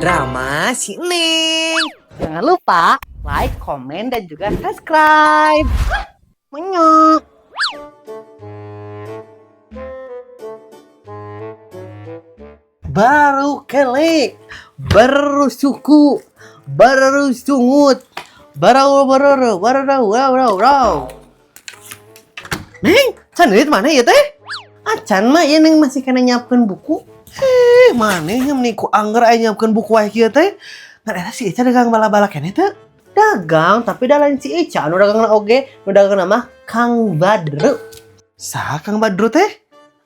Drama si Neng. Jangan lupa like, komen, dan juga subscribe. Menyok. Baru kelek, baru suku, baru sungut, baru baru baru baru baru baru. Neng, can duit mana ya teh? Acan mah ya Neng masih kena nyiapkan buku. Eh, mana yang nih ku angger aya nyiapkan buku wae kieu teh? Ngan eta si Ica dagang bala-bala keneh teh. Dagang, tapi da lain si Ica anu dagang oge, nu dagang mah Kang Badru. Saha Kang Badru teh?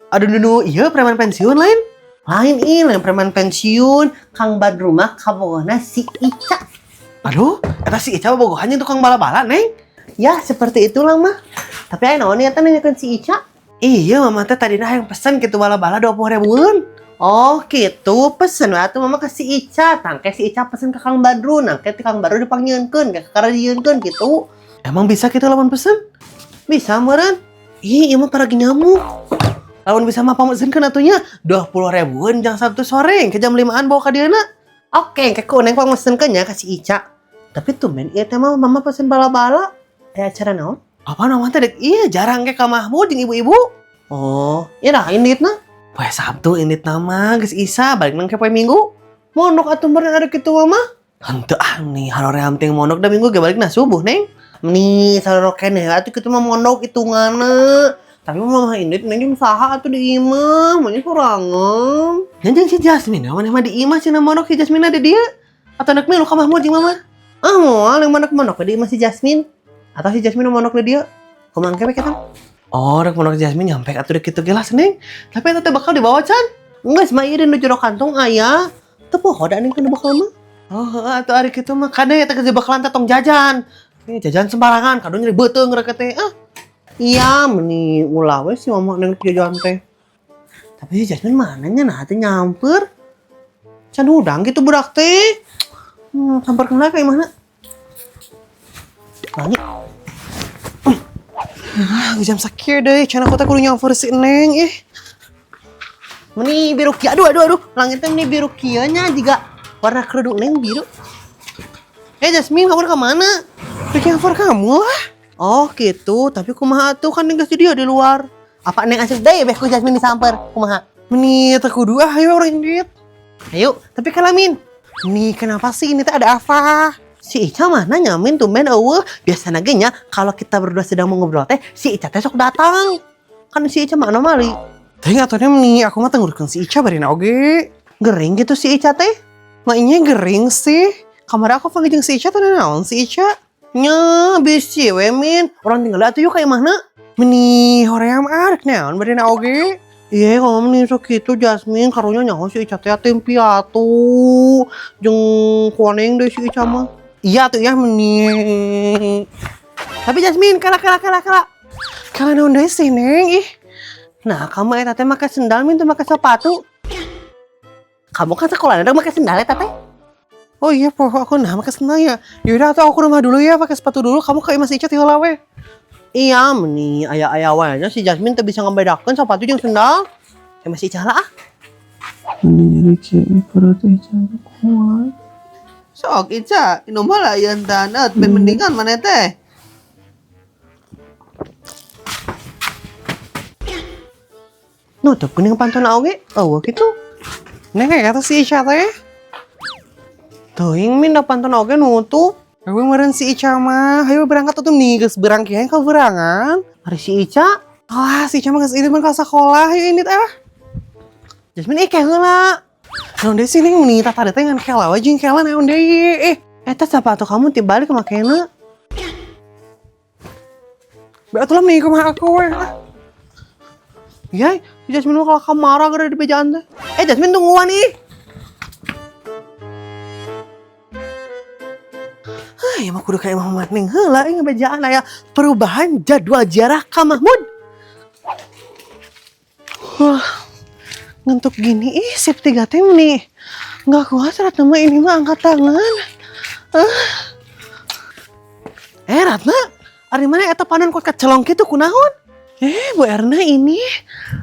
Aduh nu iya preman pensiun lain? Lain ih, lain preman pensiun. Kang Badru mah kabogohna si Ica. Aduh, eta si Ica bobogohan jeung tukang bala-bala, Neng. Ya, seperti itulah mah. Tapi aya naon eta nanyakeun si Ica? Iya, mama teh tadina hayang pesen gitu bala-bala 20 ribuan. Oh gitu, pesen we atuh mama ke si Ica. Tangke si Ica pesen ke Kang Badru, nangke ti Kang Badru dipanggieunkeun, ke kakara dijieunkeun gitu. Emang bisa gitu lamun pesen? Bisa meureun. Ih, ieu mah paragi nyamuk. Lamun bisa mah pamesenkeun atuh nya 20 ribuan jang Sabtu sore ke jam 5-an bawa ka dieuna. Oke, engke ku Neng pamesenkeun nya ka si Ica. Tapi tumben ieu teh mah mama pesen bala-bala. Aya acara naon? Apa namanya teh? Iya, jarang ke ka Mahmud jeung ibu-ibu. Oh, iya dah inditna. Poe Sabtu indit nama geus Isa balik nang ke poe Minggu. Mondok atuh meureun ada kitu mah. Henteu ah nih haroream ting mondok da Minggu ge balikna subuh, Neng. Nih, saroro keneh atuh kitu mah mondok hitunganna. Tapi mama indit neng jeung saha atuh di imah, mah sorangan. Nya jeung si Jasmine, maneh mah di imah cenah mondok si Jasmine ada dia. Atau nek milu ka Mahmud jeung mama? Ah moal yang mondok-mondok di imah si Jasmine. Atau si Jasmine mondok di dia. Kumaha engke we kita? Oh, rek mondok Jasmine nyampe atuh dek kitu ge lah Neng. Tapi eta teh bakal dibawa can. Geus mah ieu di jero kantong aya. Teu poho da neng kana bakal mah. Oh, heeh atuh ari kitu mah kade eta geus bakalan teh tong jajan. Ini jajan sembarangan, kado nyeri beuteung rek teh. Ah, Iya, meni ulah we si mama neng jajan teh. Tapi si Jasmine mana nya nah teh nyamper. Can hudang gitu budak teh. Samper kena kayak mana? Nanya. Ah, jam sakieu deui, can aku teh kudu nyamper si Neng ih. Meni biru kieu, aduh aduh aduh, langitnya meni biru kieu nya jiga warna kerudung neng biru. Eh Jasmine, kamu ke mana? Rek nyamper kamu lah. Oh gitu, tapi kumaha tuh kan geus di dia di luar. Apa neng asup deui beh ku Jasmine disamper, kumaha? Meni teu kudu ah, ayo urang indit. Ayo, tapi kalamin. Nih, kenapa sih ini teh ada apa? Si Ica mana nyamin tumben eueuh. Biasana ge nya kalau kita berdua sedang mau ngobrol teh, si Ica teh sok datang. Kan si Ica mah anomali. Teh atuh nih, aku mah teu nguruskeun si Ica barina oge. Gering gitu si Ica teh. Mainnya gering sih. Kamari aku panggil jeung si Ica teh naon si Ica? Nya, bisi we min. Urang tinggal atuh yuk kayak mana? Meni hoream ah rek naon barina oge. Iya, kalau meni sok kitu Jasmine karunya nyaho si Ica teh tim piatu. Jeung kuaneng deui si Ica mah. Iya tuh ya meni. Tapi Jasmine kala kala kala kala. Kala naon deui sih Neng ih. Nah, kamu eta teh make sendal min teu make sepatu. Kamu kan sekolah udah make sendal eta teh. Oh iya, pokok aku nah pakai sendal ya. Yaudah atau aku rumah dulu ya pakai sepatu dulu. Kamu ke Mas Ica heula we. Iya, meni aya-aya wae nya si Jasmine teu bisa ngebedakeun sepatu jeung sendal. Ya masih Ica lah ah. Meni nyeri kieu perut Ica kuat. Sok Ica, inum heula ieu entan, mendingan maneh teh. Nutup kuning pantona oge, eueuh kitu. Neng kayak kata si Ica teh. Teuing min da pantona oge nutup. Gue meureun si Ica mah, ayo berangkat tuh nih, geus berang kieu ka berangan. Ari si Ica, Wah, si Ica mah geus ini mah ka sekolah, ayo indit ah. Jasmine ih heula. Naon deui sih Neng meni tata teh ngan kela we jeung kela naon deui. Eh, Eta sepatu kamu tibalik makena. Betul lah meni kumaha aku we. Ah. Ya, si Jasmine mah kalau kamu marah gara di bejaan teh. Eh Jasmine tungguan ih. Ah, ya mah kudu kayak Muhammad Neng heula ieu ngebejaan aya perubahan jadwal ziarah ka Mahmud. Wah, ngantuk gini ih sip 3 tim nih. Nggak kuat Ratna mah ini mah angkat tangan. Ah. Eh Ratna, ari mana eta panon kuat kacelong kitu kunaon? Eh, Bu Erna ini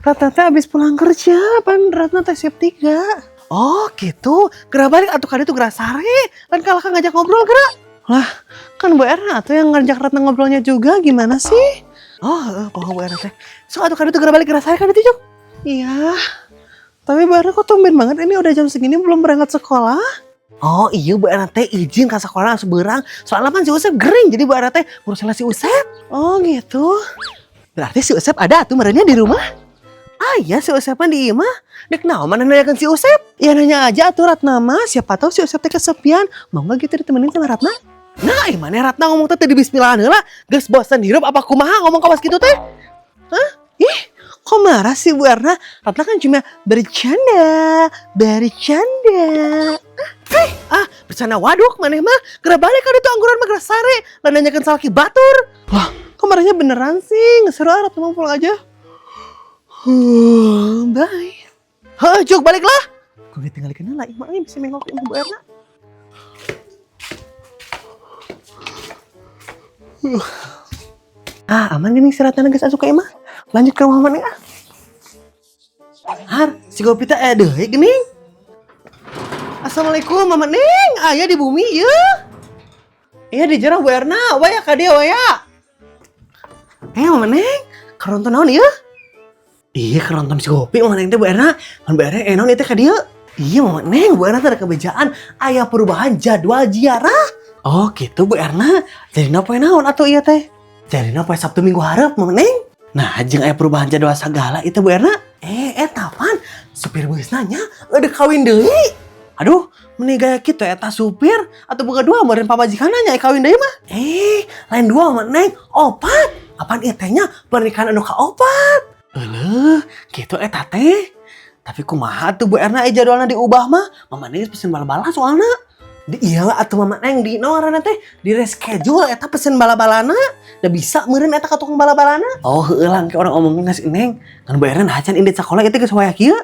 Ratna teh habis pulang kerja, pan Ratna teh shift 3. Oh gitu, geura balik atuh ka ditu, geura sare. Lain kalah ngajak ngobrol geura. Lah, kan Bu Erna tuh yang ngajak Ratna ngobrolnya juga, gimana sih? Oh, poho Bu Erna teh. Sok atuh ka ditu, geura balik, geura sare ka ditu, Jok. Iya. Tapi Bu Erna kok tumben banget ini udah jam segini belum berangkat sekolah? Oh iya, Bu Erna teh izin ke sekolah langsung berang. Soalnya kan si Usep gering, jadi Bu Erna teh ngurusin si Usep. Oh gitu. Berarti si Usep ada tuh meureun nya di rumah? Ah iya, si Usep mah di imah. Dek naon maneh nanyakeun si Usep? Ya nanya aja atuh Ratna mah, siapa tahu si Usep teh kesepian. Mau nggak gitu ditemenin sama Ratna? Nah, ih maneh Ratna ngomong teh teu di bismillahan heula. Geus bosen hirup apa kumaha ngomong kawas kitu teh? Hah? Ih, kok marah sih Bu Erna? Ratna kan cuma bercanda, bercanda. Ah, eh, ah, bercanda waduk maneh mah. Geura balik ka ditu, angguran mah geura sare. Lah, nanyakeun salaki batur. Lah, kok marahnya beneran sih? Nggak seru ah, Ratna mau pulang aja. Huh, bye. Heh, Jok, baliklah. Gue tinggal kenal lah, imah bisa nengok imah Bu Erna. Ah, aman gini si Ratna geus asup ka imah. Lanjut ke rumah mana ah? Har, si Gopi teh aya deui geuning. Assalamualaikum, Mama Neng. Aya di bumi ieu. Iya, di jero Bu Erna, waya ka dieu waya. Eh, Mama Neng, keur nonton naon ieu? Iya, keur nonton si Gopi Mama Neng teh, Bu Erna. Kan Bu Erna naon ieu teh ka dieu? Iya, Mama Neng, Bu Erna teh ada kebejaan, aya perubahan jadwal ziarah. Oh gitu, Bu Erna. Jadi poe naon atuh ieu teh? Jadi poe Sabtu Minggu hareup, Mama Neng. Nah, jeung aya perubahan jadwal sagala itu, Bu Erna. Eh, eta pan supir bus nanya, udah kawin deui. Aduh, meni gaya kitu eta supir atau boga dua meureun pamajikan nya kawin deui mah. Eh, lain dua, Mama Neng, opat. Apaan ieu teh nya pernikahan anu kaopat? Euleuh, gitu eta teh. Tapi kumaha tuh Bu Erna, eh, jadwalna diubah mah? Mama Neng pesen bala-bala soalna. Di iya atuh, Mama Neng, di no ngaranna teh di reschedule eta pesen bala-balana. Da bisa meureun eta ka tukang bala-balana. Oh, heueuh lah, engke urang omongkeun ka si Neng. Kan Bu Erna nah can indit sakola itu geus wayah kieu.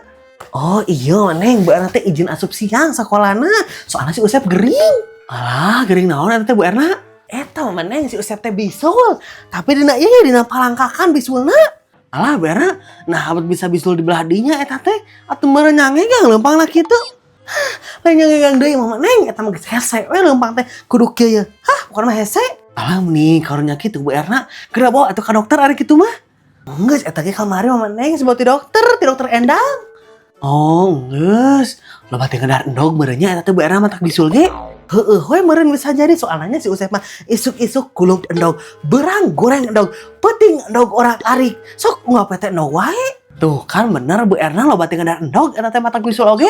Oh iya, Neng, Bu Erna teh izin asup siang sakolana. Soalnya si Usep gering. Alah, gering naon eta teh, Bu Erna? Eta, Mama Neng, si Usep teh bisul. Tapi dina ieu dina palangkakan bisulna. Alah, Bu Erna, nah abet bisa bisul di belah dinya eta teh. Atuh meureun nyangegang leumpangna kitu. Hah, lain nyangegang deui, Mama Neng, eta mah geus hese we leumpang teh kudu kieu ye. Hah, bukan mah hese. Alah, meni karunya kitu Bu Erna, geura bawa atuh ka dokter ari kitu mah. Geus eta ge kamari, Mama Neng, sebab ti dokter, ti dokter Endang. Oh, geus. Loba teh ngadahar endog meureun nya eta teh, Bu Erna, matak bisul ge. Heueuh we meureun bisa jadi, soalnya si Usep mah isuk-isuk gulung endog, berang goreng endog, peuting endog orak-arik. Sok unggal teh endog wae. Tuh kan bener, Bu Erna, loba teh ngadahar endog eta teh matak bisul oge.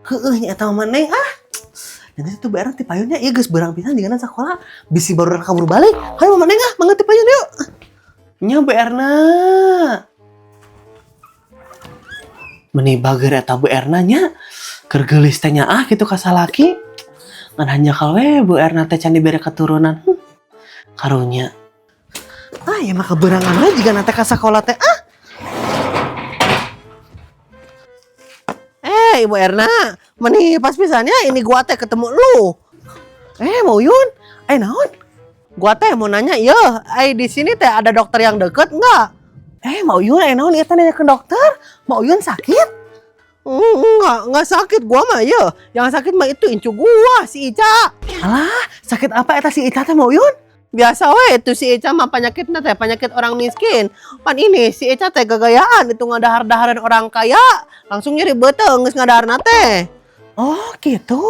Heueuh nya eta, Mama Neng, ah. Dan itu Bu Erna ti payunnya ieu geus beurang pisan jigana sakola. Bisi baru kabur balik. Hayu, Mama Neng, ah, mangga ti payun yuk. Nya, Bu Erna. Meni bager eta Bu Erna nya. Keur geulis teh nya ah kitu ka salaki. Ngan hanjakal we Bu Erna teh can dibere keturunan. Karunya. Ah, ya mah keberangan we jigana teh ka sakola teh ah. Eh, Ibu Erna, meni pas pisannya ini gua teh ketemu lu. Eh, mau Yun? Eh, naon? Gua teh mau nanya, iya, eh, di sini teh ada dokter yang deket nggak? Eh, mau Yun, eh naon ieu teh nanya ke dokter? Mau Yun sakit? Enggak sakit gua mah ya. Yang sakit mah itu incu gua, si Ica. Alah, sakit apa eta si Ica teh, mau Yun? Biasa we itu si Ica mah penyakitnya teh penyakit orang miskin. Pan ini si Ica teh gagayaan itu ngadahar-daharan orang kaya, langsung nyeri beuteung geus ngadaharna teh. Oh, gitu.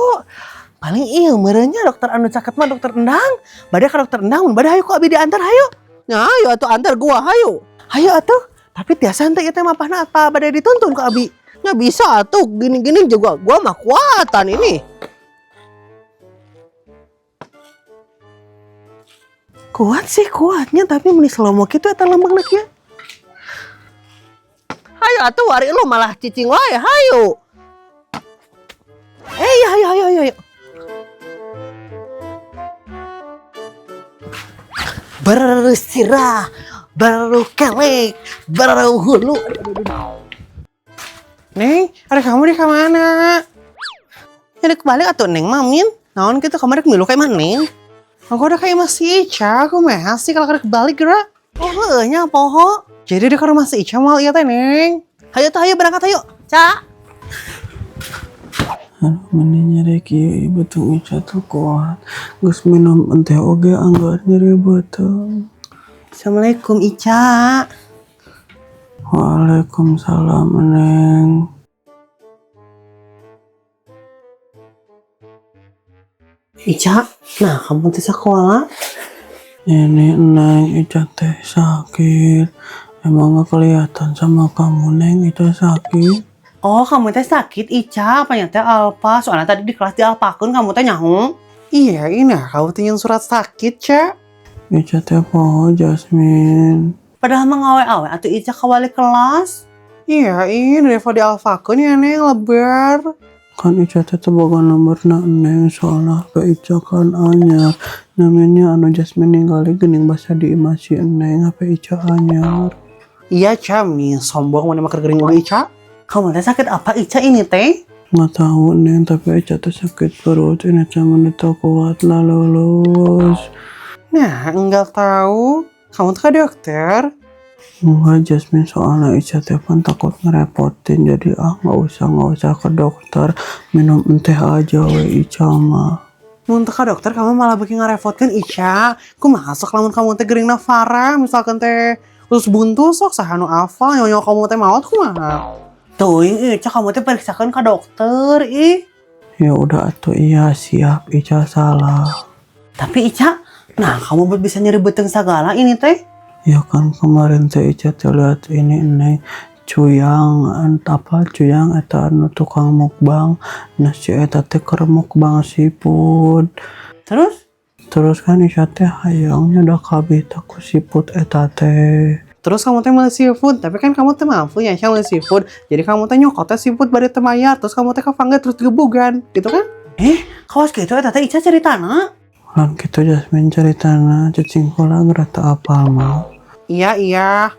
Paling iya meureun nya dokter anu caket mah dokter Endang. Bade ka dokter Endang, mun bade hayu ku abi diantar, hayu. Nya hayu atuh, antar gua hayu. Hayu atuh. Tapi tiasa henteu ieu teh mapahna apa bade dituntun ku abi? Nya bisa atuh, gini-gini juga gua mah kuatan ini. Kuat sih kuatnya, tapi meni slow kitu eta lembangna kieu. Hayu atuh, wari lu malah cicing wae, hayu. Eh, iya, hayu, hayu, hayu, hayu. Bersirah, baru kelek, baru hulu. Neng, ada kamu di mana? Ya kebalik atuh Neng mamin. Naon kitu kamari milu kayak mana, Neng? Aku udah kayak masih Ica, aku mah sih kalau kebalik geura. Oh, heueuh nya poho. Jadi di ke rumah si Ica mal ieu teh, Neng. Hayu tuh, hayu berangkat hayu. Ca. Aduh, meni nyeri kieu beuteung Ica teu kuat. Geus minum teh oge anggar nyeri beuteung. Assalamualaikum, Ica. Waalaikumsalam, Neng. Ica, nah kamu teh sekolah? Ini Neng, Ica teh sakit. Emang gak kelihatan sama kamu, Neng, Ica sakit? Oh, kamu teh sakit, Ica. Apa yang teh alpa? Soalnya tadi di kelas dialpakeun kamu teh nyaho. Iya, ini kamu teh yang surat sakit, Ca. Ica teh poho, Jasmine. Padahal mah ngawe-awe atuh Ica ka wali kelas. Iya, ini Reva di alfakeun ya, Neng, lebar. Kan Ica teh teu boga nomorna Neng, soalna HP Ica kan anyar. Namanya anu Jasmine ningali geuning basa di imah si Neng, HP Ica anyar. Iya, Ca, nih sombong mana maker gering uang Ica. Kamu teh sakit apa Ica ini teh? Nggak tahu Neng, tapi Ica teh sakit perut, ini cuma teu kuat lah lulus. Nah, enggak tahu. Kamu tuh ke dokter? Enggak, Jasmine, soalnya Ica teh kan takut ngerepotin, jadi ah nggak usah ke dokter, minum teh aja we Ica mah. Mun teu ka dokter kamu malah bikin ngarepotkeun Ica. Kumaha sok lamun kamu teh geuringna parah, misalkan teh usus buntu sok saha nu afal nyonya kamu teh maot kumaha? Tuh, Ica kamu teh periksakeun ke dokter ih. Ya udah atuh, iya siap, Ica salah. Tapi Ica, nah kamu bisa nyeri beuteung sagala ini teh? Ya kan kemarin teh Ica teh lihat ini Neng, cuyang apa cuyang eta anu tukang mukbang. Nah, si eta teh keur mukbang seafood. Terus? Terus kan Ica teh hayangnya udah kabita ku seafood eta teh. Terus kamu teh meuli seafood, tapi kan kamu teh mampu ya Ica meuli seafood. Jadi kamu teh nyokot teh seafood bari teu mayar, terus kamu teh kafangga terus digebugan, gitu kan? Kawas gitu eta teh Ica ceritana. Lan gitu Jasmine ceritana, cicing kula ngerata apal mah. Iya, iya.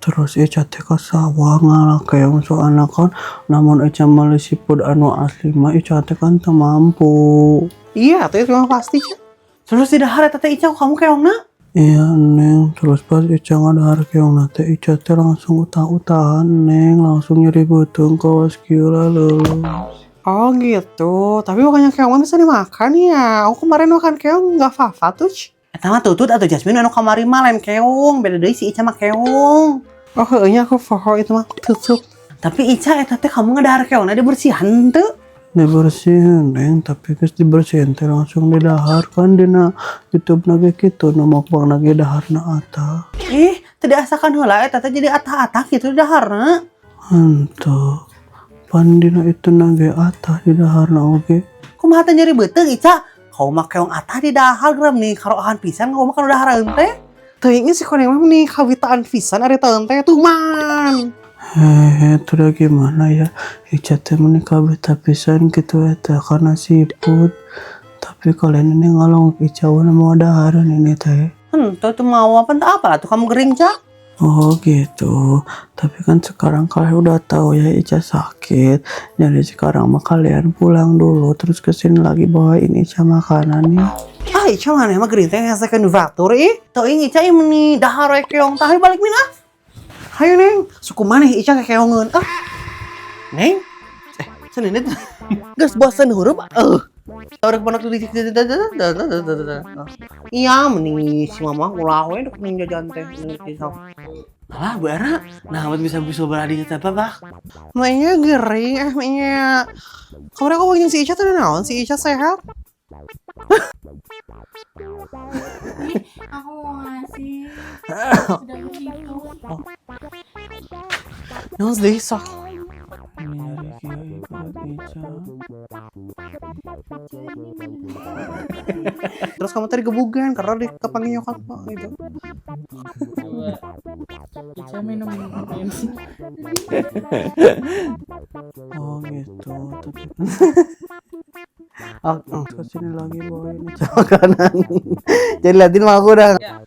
Terus Ica teh ka sawah ngala keong, soalna kan lamun Ica meuli seafood anu asli mah Ica teh kan teu mampu. Iya, tuh itu mah pasti, Ca. Terus didahar eta teh Ica kamu keongna? Iya Neng, terus pas Ica ngadahar keong teh Ica teh langsung utah-utahan Neng, langsung nyeri beuteung kawas kieu lah lulus. Oh gitu, tapi bukannya keong mah bisa dimakan ya? Aku kemarin makan keong nggak apa-apa tuh. Ci. Eta mah tutut atuh Jasmine anu kamari mah lain keong, beda deui si Ica mah keong. Oh heeh, aku poho itu mah tutup. Tapi Ica eta teh kamu ngadahar keongna dibersihan teu? Dibersihin Neng, tapi geus dibersihin teh langsung didahar kan dina YouTube na ge kitu nu mukbang na ge daharna atah. Ih, teu diasakan heula eta teh jadi atah-atah gitu daharna. Henteu. Pan dina itu na ge atah didaharna oge. Kumaha teh nyeri beuteung Ica? Kau mah keong atah di dahar geura nih karoahan pisan kau mah kan dahareun teh. Teuing si koneng mah nih kawitaan pisan ari taeun teh tuman. Hehe, itu udah gimana ya? Ica teh meni kabita pisan gitu eta karena seafood. Tapi kalian ini ngalong Ica wana mau dahareun ini teh. Henteu tuh mau apa entah apa lah tuh kamu gering Ca. Oh gitu. Tapi kan sekarang kalian udah tahu ya Ica sakit. Jadi sekarang mah kalian pulang dulu terus kesini lagi bawain Ica makanan ya. Ah Ica mana mah gering teh ngasakeun batur ih. Teuing Ica ieu meni dahar we keong tah balik min ah. Hayo Neng, suku maneh Ica kekeongeun. Ah. Neng. Eh, senin itu. Geus bosen hurup. Tahu pondok di. Iya, mending si mama ulah we dek ning jajan teh. Alah Bu Erna, nah buat bisa bisa beradi apa bah? Mainnya gering, ah mainnya. Kemarin aku panggil si Ica tuh naon? Si Ica sehat? Ih, aku mau ngasih. Sudah menghitung. Naon deui sok. Ini nyeri kieu perut Ica. Terus kamu tadi gebugan karena di kepanggil nyokap gitu. Coba. Ica minum minum. Oh gitu. Tapi Oh, oh. kesini lagi bawain Ica Makanan. Jadi liatin mah aku udah. Ya.